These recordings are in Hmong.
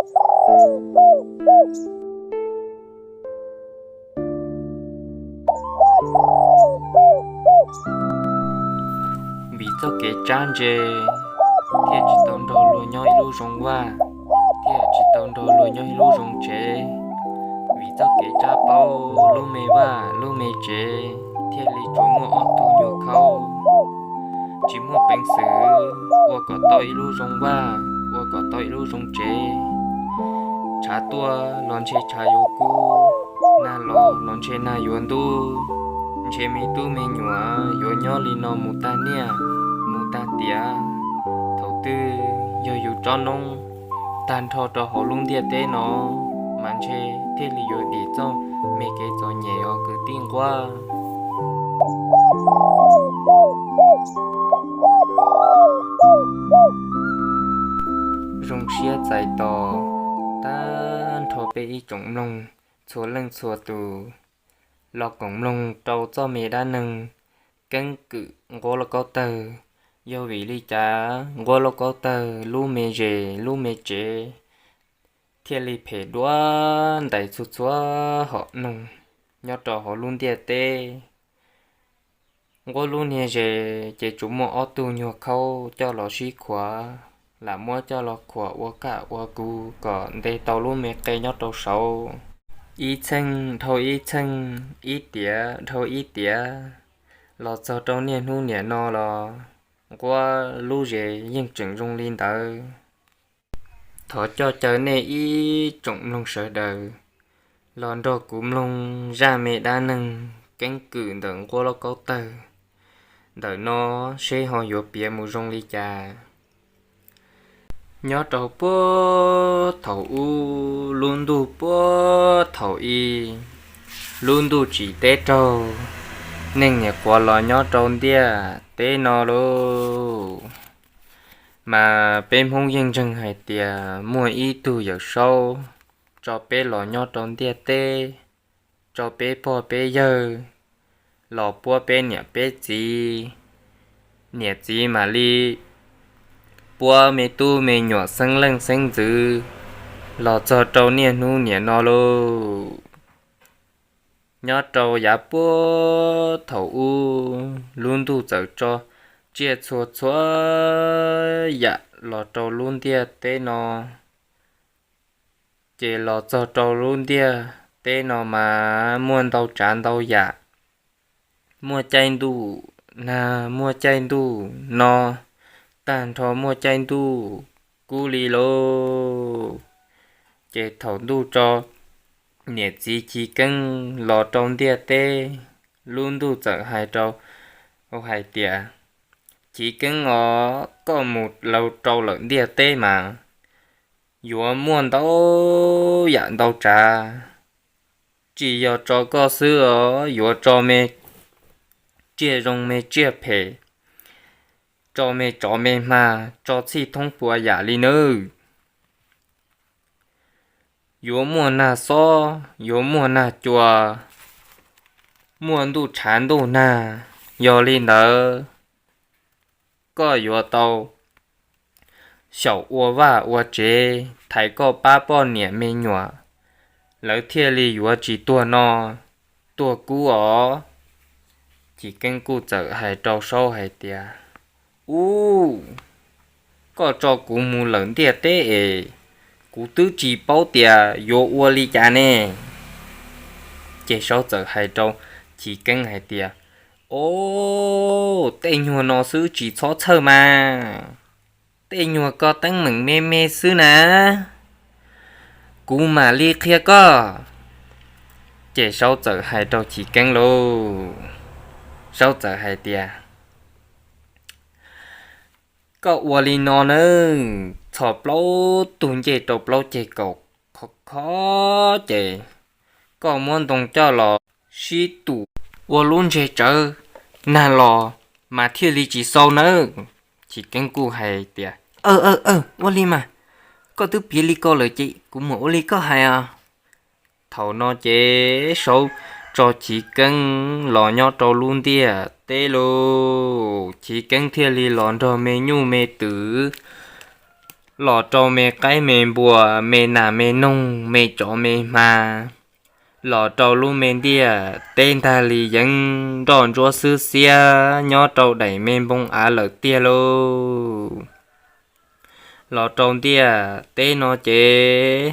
Vim txoj kev tsab ntse thiaj tsis tau nrog luag nyob ib lub zoo vaj, thiaj tsis tau nrog luag nyob ib lub zoo tsev. Vim txoj kev tsab paub lub me vaj lub me tsev thiaj li tsuas muaj ob tug nyuag khaub, tsis muaj peev xwm ua kom tau ib lub zoo vaj, ua kom tau ib lub zoo tsev. Tshav tuaj los ntshe tshav yuav kub, nag los los ntshe nag yuav ntub, ntshe me tub me nyuam yuav nyob li no mus tag niaj, mus tag tiam. Thaum twg yog yus tsob noob tag nrho rau hauv lub ntiaj teb no, mas ntshe thiaj li yuav dim txoj me kev txom nyem os kwv tij nquab. Zoo siab txais tos tag nrho peb ib tsoom mloog txhua leej txhua tus los koom mloog rau txoj me dab neeg keeb kwm nquab lauj kaub tawg. Yog vim li cas nquab lauj kaub tawg lub me zes lub me tsev thiaj li phem dua ntais txhua txhua hom noog nyob rau hauv lub ntiaj teb? Nquab lub niag zes ces tsuas muaj ob tug nyuag khaub coj los sib khuam, lam muab coj los khuam ua kaj ua kug kom nte tau lub me qe nyob rau saud. Ib txheej dhau ib txheej, ib tiam dhau ib tiam, los txog rau niaj hnub niam no los nquab lub zes yeej tseem zoo li ntawd. Thov coj caw nej ib tsoom mloog sawv daws los nrog kuv mloog zaj me dab neeg keeb kwm ntawm nquab lauj kaub tawg ntawm no seb ho yuav piav mus zoo li cas. Nyob rau puag thaum ub lub ntuj puag thaum i, lub ntuj tsim teb raug, neeg niam quav los nyob rau ntiaj teb no lauj. Mas peb Hmoob yeej ntseeg hais tias muaj ib tug Yawm Saub tso peb los nyob rau ntiaj teb, tso peb pog peb yawg los puab peb niam peb txiv, niam txiv mam li puab me tub me nyuam xeeb leej xeeb ntxwv los txog rau niaj hnub niam no lauj. Nyob rau yav puag thaum ub lub ntuj txawm tso tsiaj txhua txhua yam los rau lub ntiaj teb no, ces los txog rau lub ntiaj teb no mas muaj ntau tsav ntau yam, muaj caij ntuj nag, muaj caij ntuj no, tag nrho muaj caij ntuj kub li lauj. Ces thaum ntuj tso niam txiv Chiv Keeb los rau ntiaj teb, lub ntuj txawm hais rau hais tias, Chiv Keeb os, koj mus rau lawm ntiaj teb mas yuav muaj ntau yam ntau tsav, tsis yog tso koj xwb os, yuav tso me tsiaj zoo me tsiaj phem, tso me tsov me hma, tso txhij thoob puas yam li nawb. Yuav muaj nag xob, yuav muaj nag cua, muaj ntuj tshav ntuj nag. Yog li ntawd, koj yuav tau xyaum ua vaj ua tsev thaiv koj pab poj niam me nyuam, lawv thiaj li yuav tsis tuag no tuag kub os. Chiv Keeb kuj txawm hais rau Saub hais tias, Ub, koj tso kuv mus lawm ntiaj teb es kuv twb tsis paub tias yuav ua li cas ne. Ces Saub txawm hais rau Chiv Keeb hais tias, Os, tej nyuag no xwb tsis txhob txhawj mas, tej nyuag ko teeb meem me me xwb na, kuv mam li qhia koj. Ces Saub txawm hais rau Chiv Keeb lauj, Saub txawm hais tias, Koj ua li no nawb, txhos plaub tug ncej rau plaub ceg kaum khov kho, ces koj muab ntoo coj los sib tum ua lub ntseg tsawv, nag los mas thiaj li tsis xau nawb. Chiv Keeb kuj hais tias, Aw, aw, aw, ua li mas, koj twb piav li ko lawm ces kuv mam ua li koj hais os. Thaum no ces Saub tso Chiv Keeb los nyob rau lub ntiaj teb lauj, Chiv Keeb thiaj li los nrog me nyuj me twm los rau me qaib me npua, me nas me noog, me tsov me hma, los rau lub me ntiaj teb ntag li yeeb nroj ntsuab xwb xiab nyob rau daim me npoo av lawm tiag lauj. Los rau ntiaj teb no ces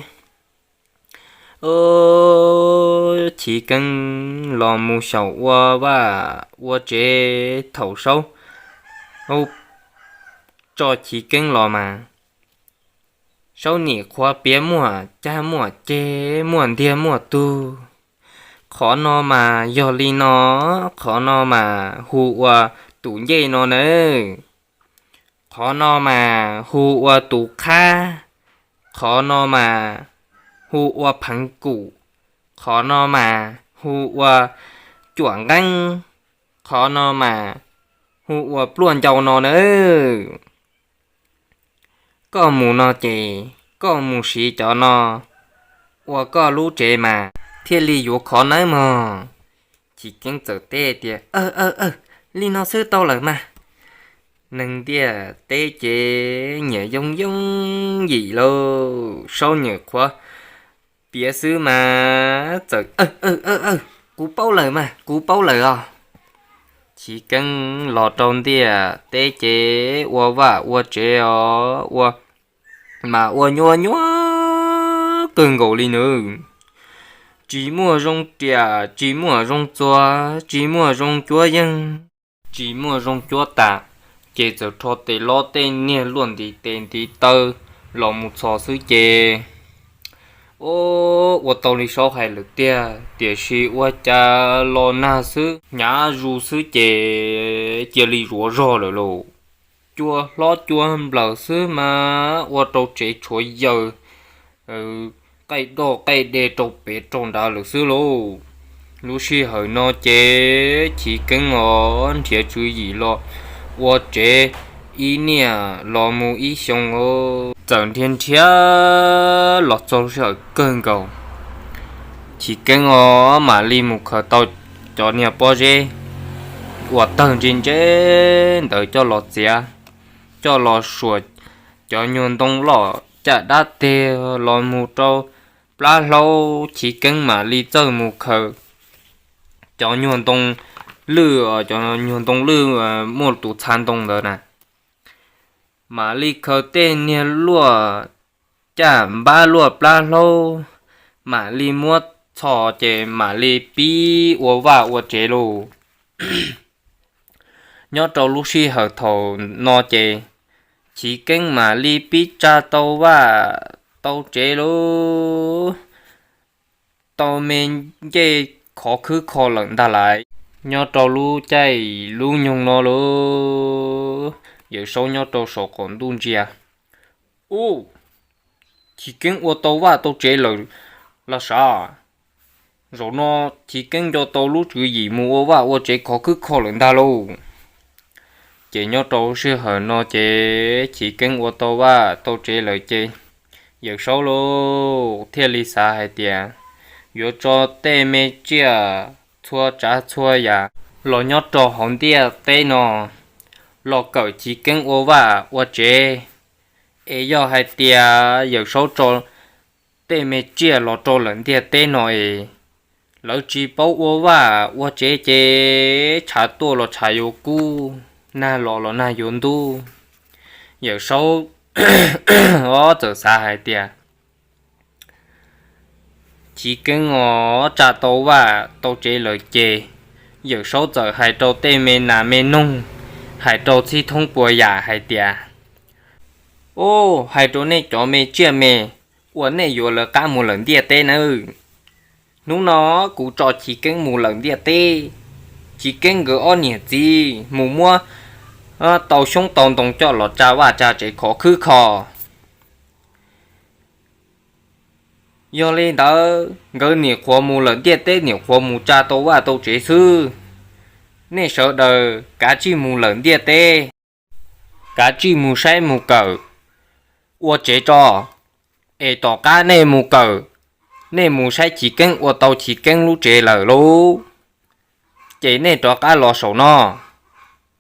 Chiv Keeb los mus xyaum ua vaj ua tsev thaum Saub tso Chiv Keeb los mas Saub nim qhuav piav muaj cag muaj ceg, muaj ntiag muaj tug. Qhov no mas yog li no, qhov no mas hu ua tus ncej no nawb, qhov no mas hu ua tus qhab, qhov no mas hu ua pheev kum, qhov no mas hu ua cuam nqeeb, qhov no mas hu ua pluaj ncau no nawb. Koj mus no ces koj mus siv cov no ua koj lub tsev mas thiaj li yuav khov nawb mog. Chiv Keeb txawm teb tias, Aw, aw, aw, li no xwb tau lawm mas. Neeg ntiaj teb ces nyiam yooj yooj yim lauj, Saub nyiam qhuav piav xwb mas txawm, Aw, aw, aw, kuv paub lawm mas, kuv paub lawm os. Chiv Keeb los rau ntiaj teb ces ua vaj ua tsev os, ua mas ua nyuaj nyuaj kawg nkaus li nawb. Tsis muaj zoo riam, tsis muaj zoo txuas, tsis muaj zoo cuab yeej, tsis muaj zoo cuab tam, ces txawm rho tes lob tej niag luaj ntiv tes ntiv taw los mus txhos xwb ces, o, ua tau li Saub hais lawm tiag, tiam sis ua cas los nag xwb hnyav zus xwb ces cia li zuav zog lawm lauj. Cua hlob cua nplawm xwb mas ua rau tsev tshuav yaws, qaij doj qaij de rau pem rau nrad lawm xwb lauj. Lub sij hawm no ces Chiv Keeb os nrhiav tswv yim los ua tsev ib niaj los mus ib xyoo, txawm nrhiav nrhiav los txog lub sij hawm kawg nkaus, Chiv Keeb os mam li mus khaws tau cov niag pob zeb uas tawg ntse ntse ntawd coj los txiav, coj los suam cov nyuag ntoo loj caj dab teg los mus rau plab hlaub. Chiv Keeb mam li txawj mus khaws cov nyuag ntoo lwj, cov nyuag ntoo lwj muaj tus txha ntoo ntawd na, mam li khaws tej niag luaj caj npab luaj plab hlaub, mam li muab txhos ces mam li pib ua vaj ua tsev lauj. Nyob rau lub sij hawm thaum no ces Chiv Keeb mam li pib tsa tau vaj tau tsev lauj, tau me ncej khov khwb kho lawm ntag lauj. Nyob rau lub caij lub nyoog no lauj, Yawm Saub nyob rau saum qaum ntuj ntsia, Ub, Chiv Keeb ua tau vaj tau tsev lawm los sav. Zaum no Chiv Keeb nco tau lub tswv yim mus ua vaj ua tsev khov khwb kho lawm ntag lauj. Ces nyob rau sij hawm no ces Chiv Keeb ua tau vaj tau tsev lawm ces Yawm Saub lauj thiaj li xav hais tias yuav tso tej me tsiaj txhua tsav txhua yam los nyob rau hauv ntiaj teb no los kawm Chiv Keeb ua vaj ua tsev. Es yog hais tias Yawm Saub tso tej me tsiaj los rau lawm ntiaj teb no es lawv tsis paub ua vaj ua tsev ces tshav tuaj los tshav yuav kub, nag los los nag yuav ntub. Yawm Saub txawm xav hais tias Chiv Keeb os tsa tau vaj tau tsev lawm ces Yawm Saub txawm hais rau tej me nas me noog, hais rau txhib thoob puas yam hais tias, Ub, hais rau nej cov me tsiaj me uas nej yuav lawv qab mus lawm ntiaj teb nawb. Hnub no kuv tso Chiv Keeb mus lawm ntiaj teb, Chiv Keeb nkawd ob niam txiv mus muab tau xyoob tau ntoo coj los tsa vaj tsa tsev khov khwb kho. Yog li ntawd nkawd niam qhuav mus lawm ntiaj teb niam qhuav mus tsa tau vaj tau tsev xwb. Nej sawv daws kav tsij mus lawm ntiaj teb, kav tsij mus saib mus kawm ua tsev tso, es tom qab nej mus kawm, nej mus saib Chiv Keeb ua tau Chiv Keeb lub tsev lawm lauj, ces nej rov qab los saum no,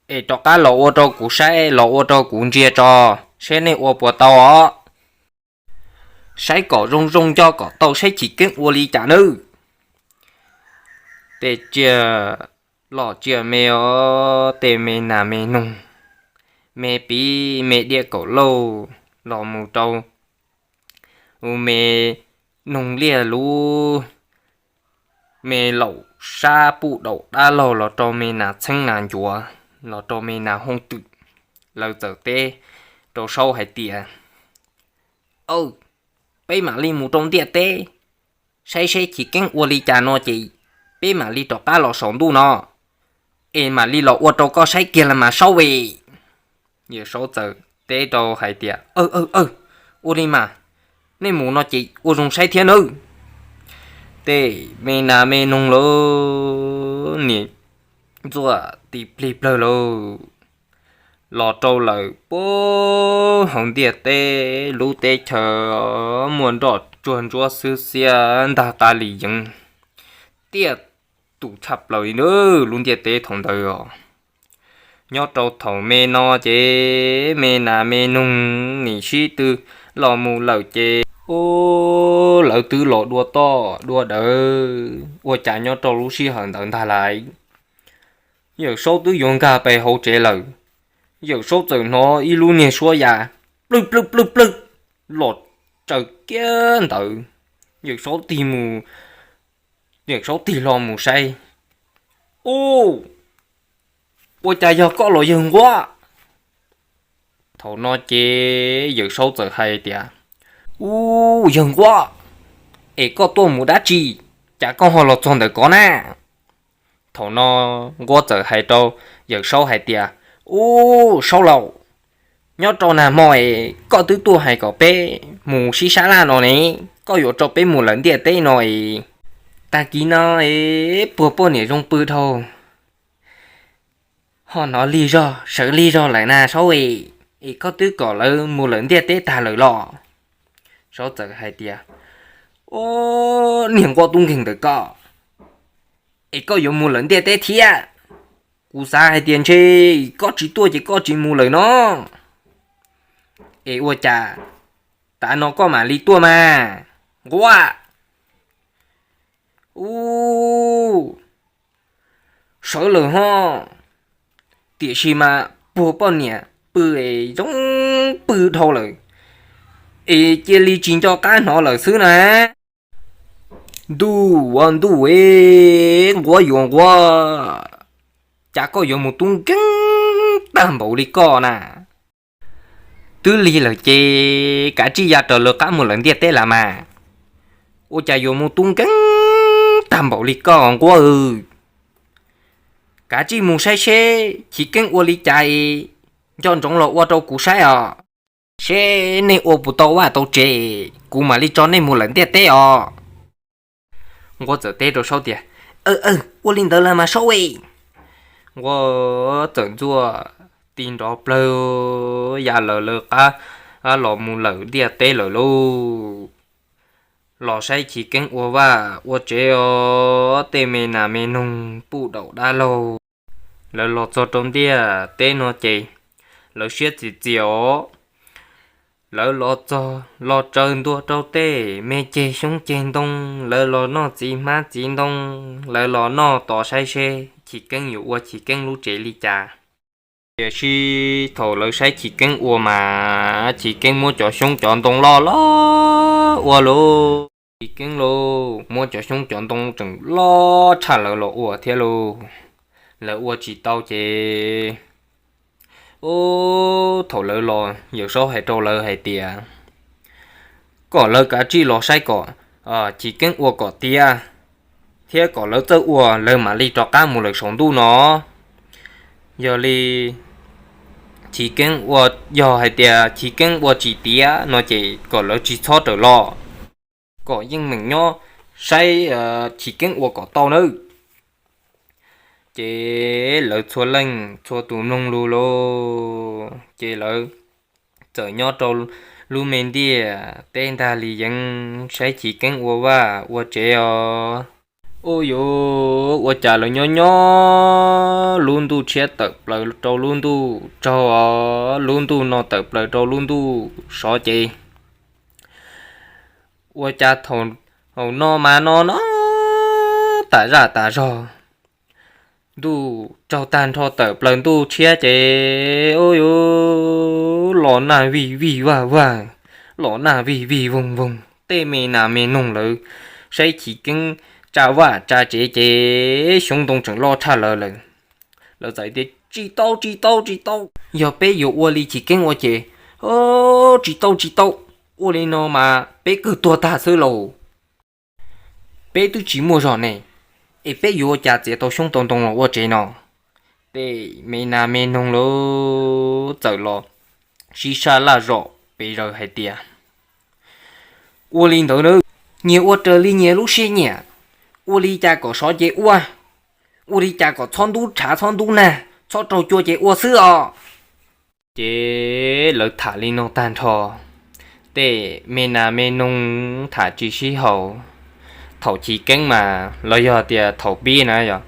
es rov qab los ua rau kuv saib los ua rau kuv ntsia tso, seb nej ua puas tau os. Saib kom zoo zoo nco kom tau saib chiv keeb ua li cas nawb. Tej tsiaj loj tsiaj me os, tej me nas me noog, me piv me diaj kaum lauj, los mus rau u me noog liaj lub, me laum sab puj daum dab laug, los rau me nas txheeb nas ncuav, los rau me nas hooj twm, lawv txawm teb rau Saub hais tias, Aw, peb mam li mus rau ntiaj teb saib seb chiv keeb ua li cas no ces peb mam li rov qab los saum ntuj no, es mam li los ua rau koj saib kiag los mas Saub es. Yawm Saub txawm teb rau hais tias, Aw, aw, aw, ua li mas, nej mus no ces ua zoo saib thiab nawb. Tej me nas me noog lawm, niam ntxuaj ti plig plawg lawm, los rau lawm puag hauv ntiaj teb lub teb chaws muaj nroj tsuag ntsuab xwb xiab ntag qab li yeev, tiaj tus tshaj plaws li na lub ntiaj teb thaum ntawd os. Nyob rau thaum me no ces me nas me noog nim sib tw los mus lawm ces, u, lawv twb los dua toj dua dawv, ua cas nyob rau lub sij hawm ntawd ntag lauj, Yawm Saub twb yuav nkag pes hauv tsev lawm, Yawm Saub txawm hnov ib lub niag suab ya plwj plwj plwj plwj los tsaws kiag ntawd. Yawm Saub tig mus, Yawm Saub tig hlo mus saib, u, ua cas yog koj los yawg Nquab? Thaum no ces Yawm Saub txawm hais tias, U, yawg Nquab, es koj tuaj mus dab tsi, cas koj ho los txog ntawm ko na? Thaum no Nquab txawm hais rau Yawm Saub hais tias, U, Saub laus, nyob rau nag hmo es koj twb tuaj hais kom peb mus sib sab laj no ne, koj yuav tso peb mus lawm ntiaj teb no es, tag kis no es puag poj niam zoo pw dhau, ho hnov lig zog sawv lig zog lawm na Saub es, es koj twb kom lawv mus lawm ntiaj teb tag lawm los? Saub txawm hais tias, U, niag Nquab tub nkeeg ntawm koj, es koj yuav mus lawm ntiaj teb thiab? Kuv xav hais tias ntshe koj tsis tuaj ces koj tsis mus lawm no. Es ua cas tav no koj mam li tuaj mas, Nquab? U, sawv lawm ho, tiam sis mas puag poj niam pw es zoo pw dhau lawm, es cia li tsis nco qab hnov lawm xwb na. Ntuj ua ntuj es, Nquab yuav Nquab, cas koj yuav mus tub nkeeg tag npaum li koj na? Twb lig lawm ces kav tsij ya raws lawv qab mus lawm ntiaj teb las mas. Ua cas yuav mus tub nkeeg tag npaum li koj Nquab? Kav tsij mus saib seb chiv keeb ua li cas, nco ntsoov los ua rau kuv saib os. Seb nej ua puas tau vaj tau tsev, kuv mam li tso nej mus lawm ntiaj teb os. Nquab txawm teb rau Saub tias, Aw, aw, ua li ntawd las mas Saub es. Nquab txawm ntxuaj ti nrov plawg ya lawv lawv qab los mus lawm ntiaj teb lawm lauj. Los saib chiv keeb ua vaj ua tsev os, tej me nas me noog puj daum dab laug. Lawv los txog rau ntiaj teb no ces lawv siab txias txias os. Lawv los txog los tsaws ntua rau tej me ceg xyoob ceg ntoo, lawv los noj txiv hmab txiv ntoo, lawv los noj tos saib seb chiv keeb yuav ua chiv keeb lub tsev li cas. Tiam sis thaum lawv saib chiv keeb ua mas chiv keeb muab cov xyoob cov ntoo loj loj ua lauj. Chiv keeb lauj, muab cov xyoob cov ntoo tseem loj tshaj lawv los ua thiab lauj. Lawv ua tsis tau ces, u, thaum lawv los Yawm Saub hais rau lawv hais tias kom lawv kav tsij los saib kom chiv keeb ua kom tiav, thiab kom lawv txawj ua lawv mam li rov qab mus lawm saum ntuj no. Yog li chiv keeb ua, yog hais tias chiv keeb ua tsis tiav no ces kom lawv tsis txhob rawm los, kom yeej meem nyob saib chiv keeb ua kom tau nawb. Ces lawv txhua leej txhua tus mloog lus lauj, ces lawv txawm nyob rau lub me ntiaj teb ntag li yeev saib chiv keeb ua vaj ua tsev os. Ua yuav ua cas lawv nyob nyob lub ntuj tshiab tawm plaws rau lub ntuj tsaug os, lub ntuj no tawm plaws rau lub ntuj sov ces ua cas thaum no mas no no tas zaj tas zog, ntuj tsaug tag nrho tawm plaws ntuj tshiab ces ua yuav los nag vij vij vag vag, los nag vij vij voog voog, tej me nas me noog lawv saib chiv keeb tsa vaj tsa tsev ces xyoob ntoo tseem loj tshaj lawv lawm. Lawv txawm tias tsis tau tsis tau tsis tau, yog peb yuav ua li chiv keeb ua ces tsis tau tsis tau, ua li no mas peb kawg tuag tag xwb lauj. Peb twb tsis muaj zog ne, es peb yuav ua cas txiav tau xyoob tau ntoo los ua tsev no? Tej me nas me noog lawv txawm los sib sab laj zom pes zaws hais tias ua li ntawd na, nyias ua raws li nyias lub siab nyiam, ua li cas kom sov ces ua, ua li cas kom txhob ntub tshav txhob ntub nag txhob raug cua ces ua xwb os. Ces lawv tham li no tag nrho, tej me nas me noog tham tsis sib haum. Thaum chiv keeb mas los yog tias thaum pib na yog,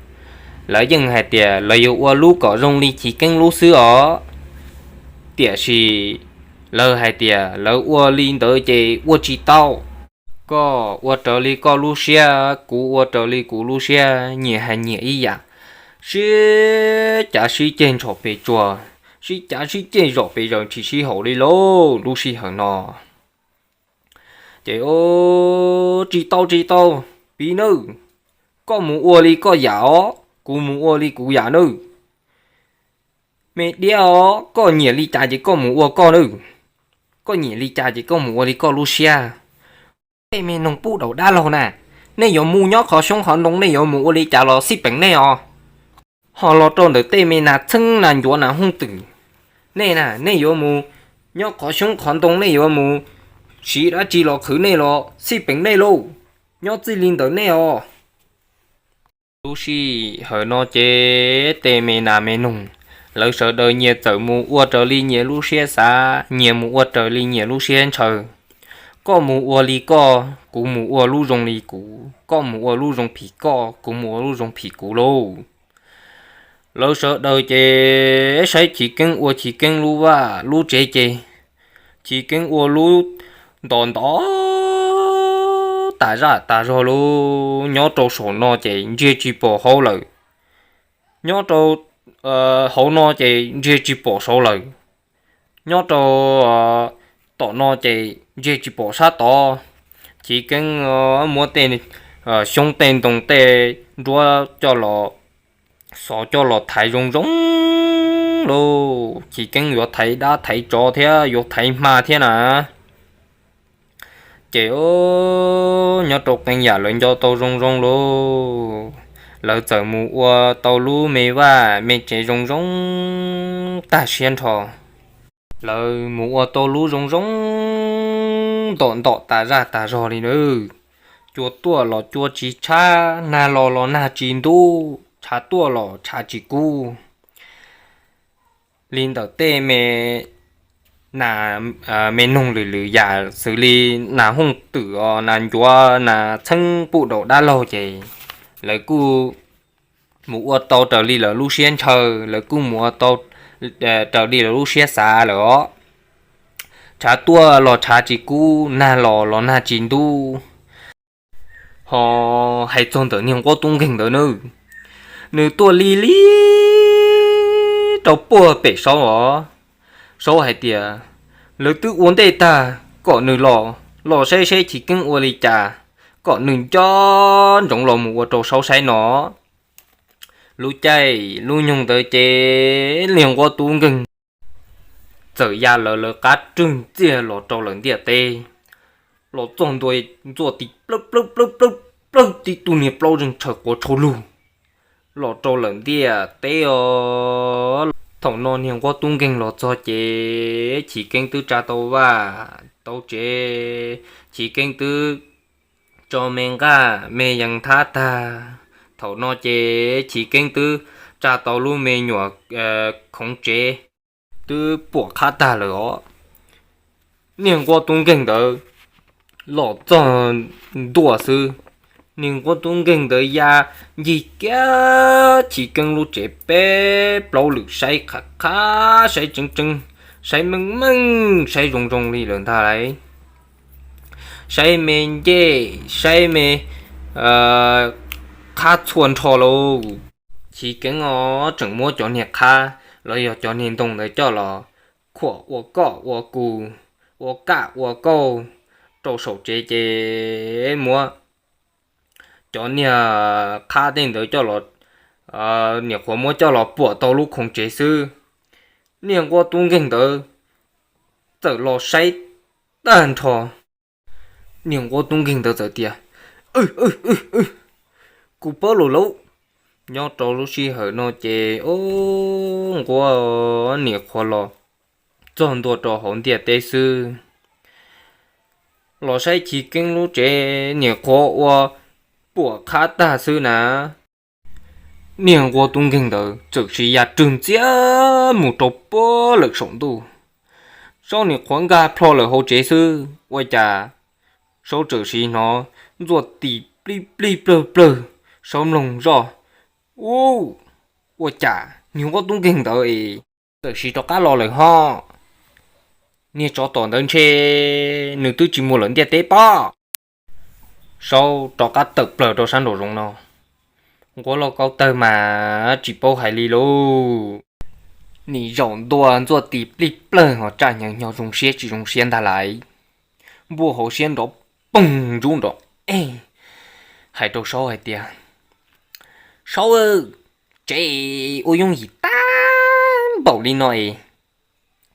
lawv yeej hais tias lawv yuav ua lub kom zoo li chiv keeb lub xwb os. Tiam sis lawv hais tias lawv ua li ntawd ces ua tsis tau. Koj ua raws li koj lub siab, kuv ua raws li kuv lub siab, nyias hais nyias ib yam, sib cav sib ceg ntshov pes tsuas, sib cav sib ceg zom pes zaws tsis sib haum li lauj lub sij hawm no. Ces tsis tau tsis tau, piv nawb, koj mus ua li koj yam os, kuv mus ua li kuv yam nawb. Me diab os, koj nyiam li cas ces koj mus ua koj nawb, koj nyiam li cas ces koj mus ua li koj lub siab. Tej me noog pub daus dab laug na, nej yuav mus nyob qhov xyoob qhov ntoo nej yuav mus ua li cas los xij peem nej os. Ho los rau ntawm tej me nas txheeb nas ncuav nas hooj twm, nej na nej yuav mus nyob qhov xyoob qhov ntoo nej yuav mus siv dab tsi los qhwv nej los xij peem nej lauj, nyob txij li ntawm nej os. Lub sij hawm no ces tej me nas me noog lawv sawv daws nyias txawm mus ua raws li nyias lub siab xav, nyias mus ua raws li nyias lub siab ntshaw. Koj mus ua li koj, kuv mus ua lub zoo li kuv, koj mus ua lub zoo phim koj, kuv mus ua lub zoo phim kuv lauj. Lawv sawv daws ces saib chiv keeb ua chiv keeb lub vaj lub tsev ces chiv keeb ua lub ntos ntos tas zaj tas zog lauj. Nyob rau saum no ces ntsia tsis pom hauv lawm, nyob rau hauv no ces ntsia tsis pom saud lawm, nyob rau tom no ces ntsia tsis pom sab tod. Chiv keeb muab tej xyoob tej ntoo tej nruab coj los xov coj los thaiv zoo zoo lauj. Chiv keeb yuav thaiv dab thaiv tsov thiab yuav thaiv hma thiab na. Ces nyob rau qee yam lawv nco tau zoo zoo lauj, lawv txawm mus ua tau lub me vaj me tsev zoo zoo tag siab nrho. Lawv mus ua tau lub zoo zoo ntom ntom tas zaj tas zog li na. Cua tuaj los cua tsis tshab, nag los los nag tsis ntub, tshav tuaj los tshav tsis kub. Li ntawm tej me nas me noog lwm lwm yam xws li nas hooj twm os, nas ncuav, nas txheeb pub daus dab laug ces lawv kuj mus ua tau raws li lawv lub siab ntshaw, lawv kuj mus ua tau raws li lawv lub siab xav lawm os. Tshav tuaj los tshav tsis kub, nag los los nag tsis ntub. Ho hais txog ntawm niag nquab tub nkeeg ntawd na, nws tuaj li li rau puag pem saud os. Saud hais tias lawv twb ua ntej tag, kom nws los, los saib saib chiv keeb ua li cas, kom nws nco ntsoov los mus ua rau saub saib no. Lub caij lub nyoog ntawd ces niag nquab tub nkeeg txawm ya lawv lawv qab rwg txiaj los rau lawm ntiaj teb, los txog ntua ntxuaj tib plawg plawg plawg plawg plawg tib tug niag plaub zeeg tshaw quav tshau lug los rau lawm ntiaj teb os. Thaum no niag nquab tub nkeeg los txog ces chiv keeb twb tsa tau vaj tau tsev, chiv keeb twb tso me nqaj me yees thab tag. Thaum no ces chiv keeb twb tsa tau lub me nyuam khoov tsev twb puam qhab tag lawm os. Niag nquab tub nkeeg ntawd los txog ntua xwb, Niag nquab tub nkeeg ntawd ya ncig kiag Chiv Keeb lub tsev peb plaub lwm, saib qhab qhab, saib tseeb tseeb, saib meej meej, saib zoo zoo li lawm ntag lauj. Saib me ncej, saib me qhab txhua nrho lauj. Chiv Keeb os tseem muab cov niag qhab los yog cov niag ntoo ntawd coj los khuam ua koj ua kuv, ua kaj ua kauj rau saum tsev ces muab cov niag qhab tej ntawd coj los, niam qhuav muab coj los puam tau lub khoov tsev xwb. Niag nquab tub nkeeg ntawd txawm los saib tag nrho. Niag nquab tub nkeeg ntawd txawm tias, Kuv paub lawm lauj. Nyob rau lub sij hawm no ces nquab niam qhuav los txog ntua rau hauv ntiaj teb xwb, los saib Chiv Keeb lub tsev niam qhuav ua puam qhab tag xwb na. Niag nquab tub nkeeg ntawd txawm siv ya rwg ntxiag mus rau puag lawm saum ntuj. Saub niam qhuav nkag plho lawm hauv tsev xwb ua cas Saub txawm siv hnov ntxuaj tis plij plij plawg plawg, Saub mloog zoj, Ub, ua cas niag nquab tub nkeeg ntawd es txawm siv rov qab los lawm ho? Niag tsov tom ntawd ntshe nws twb tsis mus lawm ntiaj teb pob. Saub rov qab tawm plaws rau sab nraum zoov no, nquab lauj kaub tawg mas tsis paub hais li lauj. Nim zaum ntua ntxuaj tis plij plawg ho tsaj nyeev nyo zoo siab tsis zoo siab ntag lauj. Npuaj hauv siab nrov poog ntsub nrov eg hais rau Saub hais tias, Saub, tsev ua yooj yim tag npaum li no es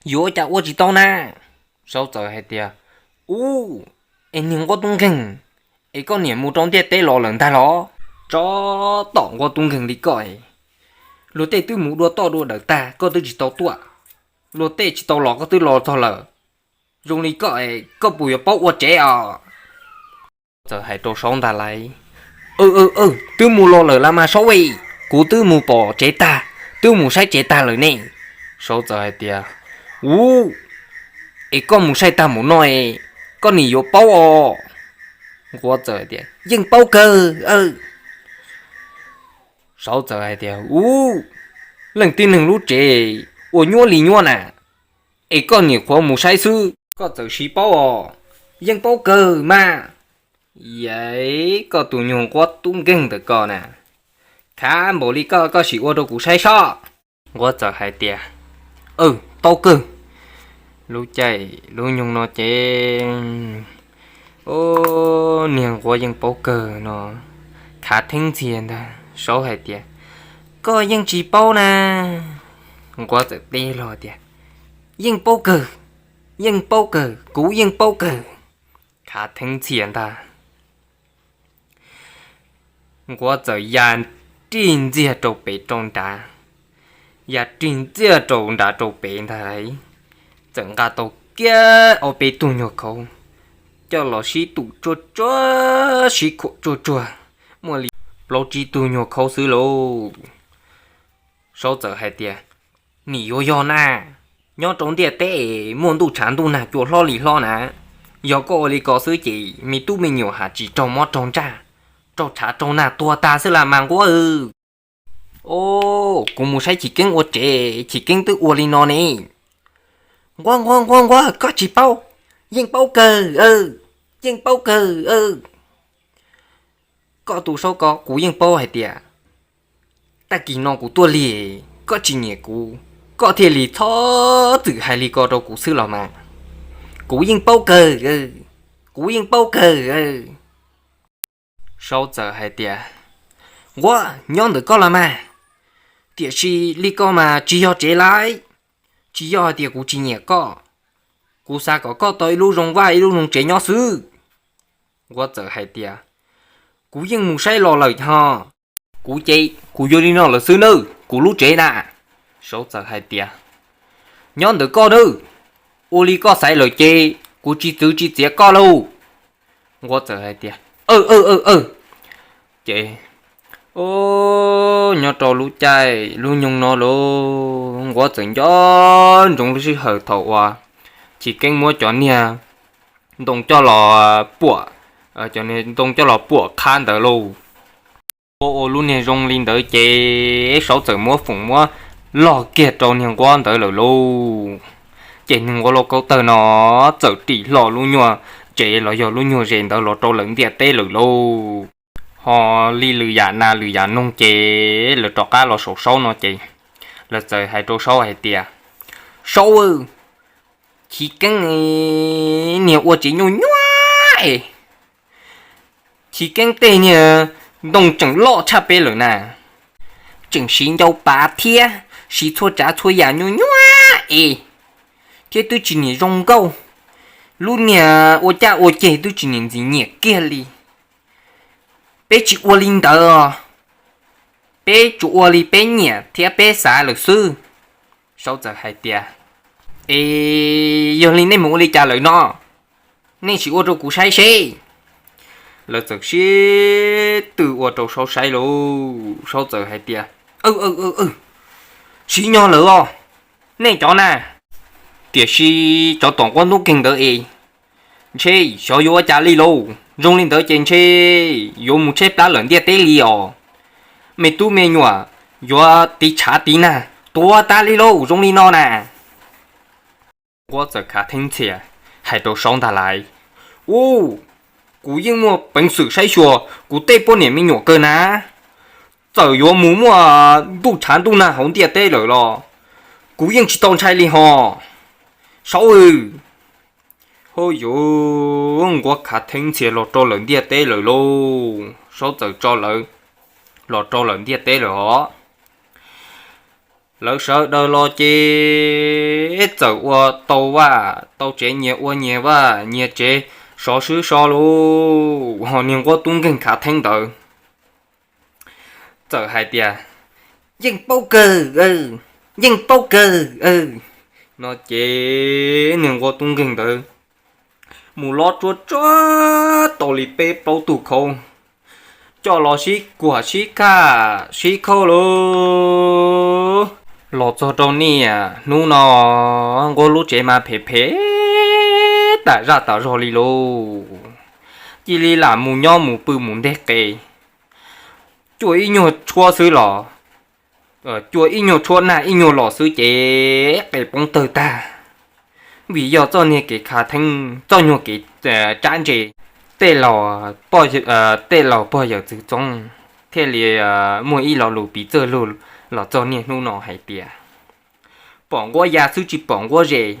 yuav ua cas ua tsis tau na? Saub txawm hais tias, Ub, es niag nquab tub nkeeg, es koj niam mus rau ntiaj teb los lawm ntag los? Tsov tom nquab tub nkeeg li koj es, luag tej twb mus dua toj dua dawm tag koj twb tsis tau tuaj, luag tej tsis tau los koj twb los txog lawm, zoo li koj es koj puas yuav paub ua tsev os? Txawm hais rau Saub ntag lauj, Twb mus los lawm las mas Saub es, kuv twb mus pom tsev tag, twb mus saib tsev tag lawm ne. Saub txawm hais tias, Ub, es koj mus saib tag mus no es koj nim yuav paub os? Nquab txawm hais tias, Yeej paub kawg. Saub txawm hais tias, Ub, leej tib neeg lub tsev ua nyuab li nyuab na, es koj niam qhuav mus saib xwb koj txawm siv paub os? Yeej paub kawg mas. Yam, koj tus nyuag nquab tub nkeeg ntawm koj na, khav npaum li koj koj sim ua rau kuv saib sob. Nquab txawm hais tias, Paub kawg. Lub caij lub nyoog no ces, o, niag nquab yeej paub kawg no, khav theeb ntxiag ntag. Saub hais tias, Koj yeej tsis paub na. Nquab txawm teb los tias, Yeej paub kawg, yeej paub kawg, kuv yeej paub kawg. Khav theeb ntxiag ntag. Nquab txawm ya rig ntxiag rau pem rau nrad, ya rig ntxiag rau nrad rau pem ntag lauj. Txawm nqa tau kiag ob peb tug nyuag khauv coj los sib tum tsuag tsuag, sib khuam tsuag tsuag, muaj li plaub tsib tug nyuag khauv xwb lauj. Saub txawm hais tias, Nim yuav yog na, nyob rau ntiaj teb es muaj ntuj tshav ntuj nag cua hlob li hlob na, yog koj ua li ko xwb ces me tub me nyuam has tsis raug mob raug ntsaj, raug tshav raug nag tuag tag xwb las mas nquab. O, kuv mus saib Chiv Keeb ua tsev, Chiv Keeb twb ua li no ne. Nquab nquab nquab nquab, koj tsis paub, yeej paub kawg, yeej paub kawg. Koj tus Saub ko, kuv yeej paub hais tias tag kis no kuv tuaj lig, koj tsis nyiam kuv, koj thiaj li txhob txwm hais li ko rau kuv xwb los mas. Kuv yeej paub kawg, kuv yeej paub kawg. Saub txawm hais tias, Nquab, nyob ntawm koj los mas, tiam sis li ko mas tsis yog tsev lauj, tsis yog hais tias kuv tsis nyiam koj, kuv xav kom koj tau ib lub zoo vaj ib lub zoo tsev nyob xwb. Nquab txawm hais tias, Kuv yeej mus saib los lawm ho. Kuv ces kuv yuav li no lawm xwb nawb, kuv lub tsev na. Saub txawm hais tias, Nyob ntawm koj nawb, ua li koj xaiv lawm ces kuv tsis txwv tsis txiav koj lauj. Nquab txawm hais tias, Aw, aw, aw. Ces, o, nyob rau lub caij lub nyoog no lauj, Nquab txawm nco ntsoov lub sij hawm thaum uas Chiv Keeb muab cov niag ntoo coj los puam cov niag ntoo coj los puam qhab ntawd lauj. Ua ua lub niag zoo li ntawd ces Saub txawm muab foom muab log kiag rau niag nquab ntawd lawm lauj. Ces niag nquab lauj kaub tawg no txawm ris hlo lub nyuag tsev los yog lub nyuag zes ntawd los rau lawm ntiaj teb lawm lauj. Ho li lwm yam nas lwm yam noog ces lawv rov qab los saum Saub no ces lawv txawm hais rau Saub hais tias, Saub, chiv keeb niag ua tsev nyuaj nyuaj es, chiv keeb tej niag ntoo tseem loj tshaj peb lawm na, tseem siv ncau pav thiab siv txhua tsav txhua yam nyuaj nyuaj es, thiab twb tsis niam zoo nkauj, lub niag ua caj ua ceg twb tsis niam ntxim nyiam kiag li. Peb tsis ua li ntawd, peb tsuas ua li peb nyiam thiab peb xav lawm xwb. Saub txawm hais tias, Es yog li nej mus ua li cas lawm no? Nej sim ua rau kuv saib seb. Lawv txawm sib tw ua rau Saub saib lauj. Saub txawm hais tias, Siv nyog lawm os, nej cov na. Tiam sis cov tom nquab tub nkeeg ntawd es ntshe xyov yuav ua cas li lauj. Zoo li ntawd ces ntshe yuav mus tshaib plab lawm ntiaj teb li os. Me tub me nyuam yuav tiv tshav tiv nag tuag tag li lauj zoo li no na. Nquab txawm khav theeb ntxhias hais rau Saub ntag lauj, Ub, kuv yeej muaj peev xwm saib xyuas kuv tej poj niam me nyuam kawg na. Txawm yuav mus muaj ntuj tshav ntuj nag hauv ntiaj teb lawm los kuv yeej tsis tau ntshai li ho. Saub, hauj yus, nquab khav theeb ntxhias los rau lawm ntiaj teb lawm lauj. Saub txawm tso lawv los rau lawm ntiaj teb lawm os. Lawv sawv daws los ces txawm ua tau vaj tau tsev, nyias ua nyias vaj nyias tsev, sov swb so lauj. Ho niag nquab tub nkeeg khav theeb ntawd txawm hais tias, Yeej paub kawg, yeej paub kawg no ces niag nquab tub nkeeg ntawd mus lob tsuab tsuab tau li peb plaub tug khau, coj los sib kuam sib kaj sib khauj lauj. Los txog rau niaj hnub no, nquab lub tsev mas phem phem tas zaj tas zog li lauj. Cia li lam mus nyob mus pw mus nteg qe, cua ib nyuag tshuab xwb los, cua ib nyuag tshuab nag ib nyuag los xwb ces qe poob tawg tag. Vim yog txoj niag kev khav theeb, txoj nyuag kev tsab ntse, tej laus, tej laus pog yawm txwv txoob thiaj li muaj ib lo lus piv txwj lug los txog niaj hnub no hais tias, pom nquab ya xwb tsis pom nquab zes.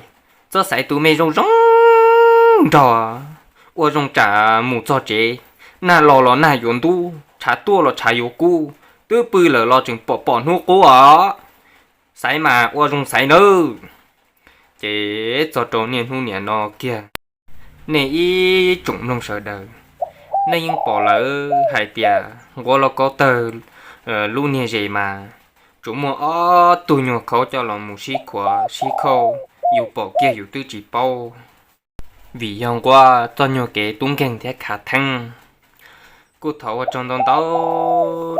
Txhob xaiv tus me zoo zoo nrog, ua zoo tsam mus txog tsev, nag los los nag yuav ntub, tshav tuaj los tshav yuav kub, twb pw lawm los tseem pom pom hnub qub os. Xaiv mas ua zoo xaiv nawb. Ces txog rau niaj hnub niam no kiag, nej ib tsoom mloog sawv daws, nej yeej pom lawm hais tias nquab lauj kaub tawg lub niag zes mas tsuas muaj ob tug nyuag khau coj los mus sib khuav sib khauj, yus pom kiag yus twb tsis paub. Vim yog nquab txoj nyuag kev tub nkeeg thiab khav theeb. Kuj thov ua tsaug ntau ntau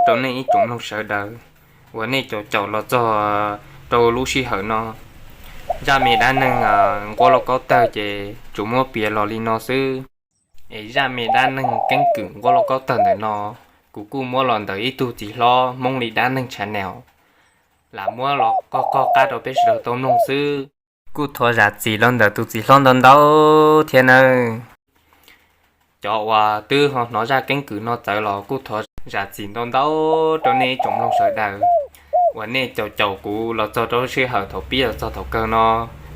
rau nej ib tsoom mloog sawv daws uas nej caum caum los txog rau lub sij hawm no. Zaj me dab neeg nquab lauj kaub tawg ces tsuas muab piav los li no xwb. Es zaj me dab neeg keeb kwm nquab lauj kaub tawg ntawm no, kuv kuj muab los ntawm ib tug txiv hlob Hmoob Li Dab Neeg channel lam muab los qog qog qab rau peb sawv daws tau mloog xwb. Kuj thov zam txim los ntawm tus txiv hlob ntau ntau thiab nawb. Cov uas twb ho hnov zaj keeb kwm no txawv los kuj thov zam txim ntau ntau rau nej ib tsoom mloog sawv daws uas nej caum caum kuv los txog rau lub sij hawm thaum pib los txog thaum kawg no.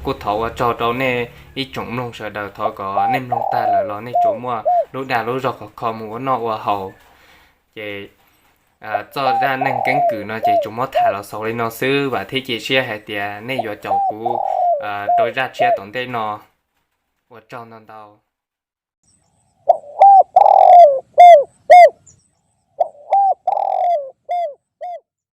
Kuj thov ua tsaug rau nej ib tsoom mloog sawv daws, thov kom nej mloog tag lawm los nej tsuas muaj lub dag lub zog khov kho mus ua noj ua haus. Ces txoj zaj neeg keeb kwm no ces tsuas muab tham los xaus li no xwb, vam thiab cia siab hais tias nej yuav caum kuv rau zaj tshiab tom ntej no. Ua tsaug ntau ntau.